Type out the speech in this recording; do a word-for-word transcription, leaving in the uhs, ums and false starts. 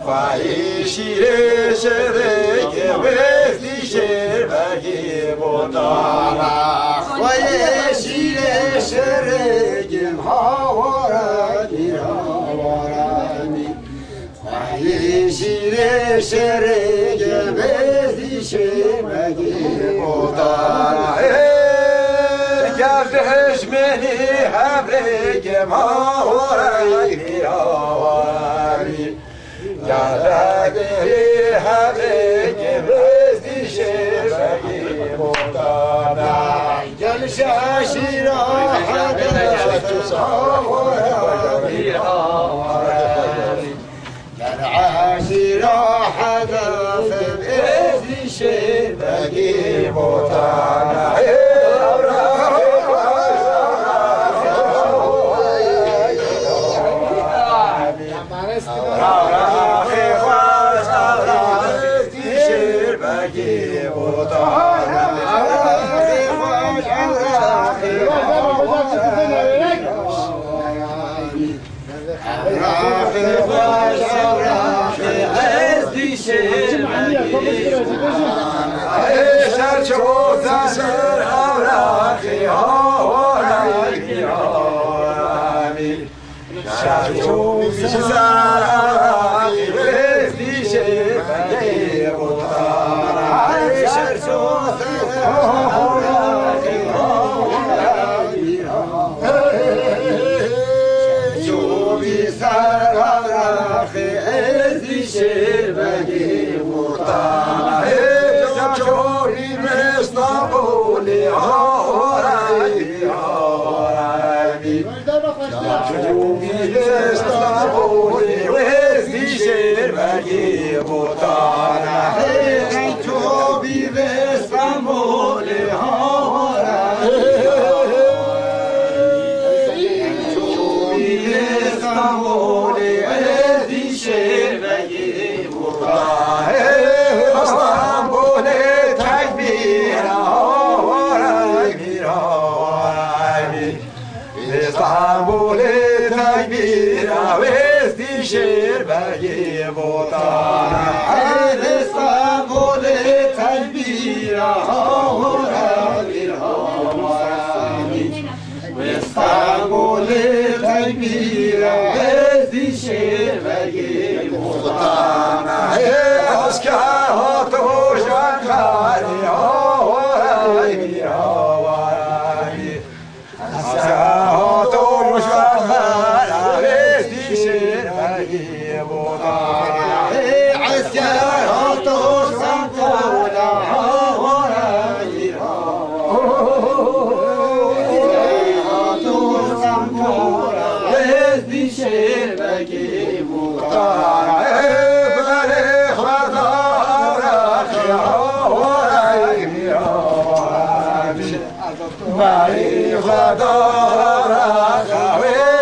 Xweyê şîrê şirê ke wêstî şêrbegî botana. Xweyê şîrê şirê ke hawara dî hawara dî. Xweyê şîrê şirê ke wêstî şêrbegî botana. Ê, gel dihişmenî hevrê ke hawara dî hawara dî. Gelekî herêkê wêstî şêrbegî botana. Gel şaşîra hedef hawara bî hawara. Gel eşîra hedef wêstî şêrbegî botana. Îstanbulê tekbîra wêstî şêrbegî botana. Îstanbulê tekbîra hawara bî hawara bî. Îstanbulê tekbîra wêstî şêrbegî botana. Ê asker hato jankarî hawara bî hawara bî. Barê Xwedara xewê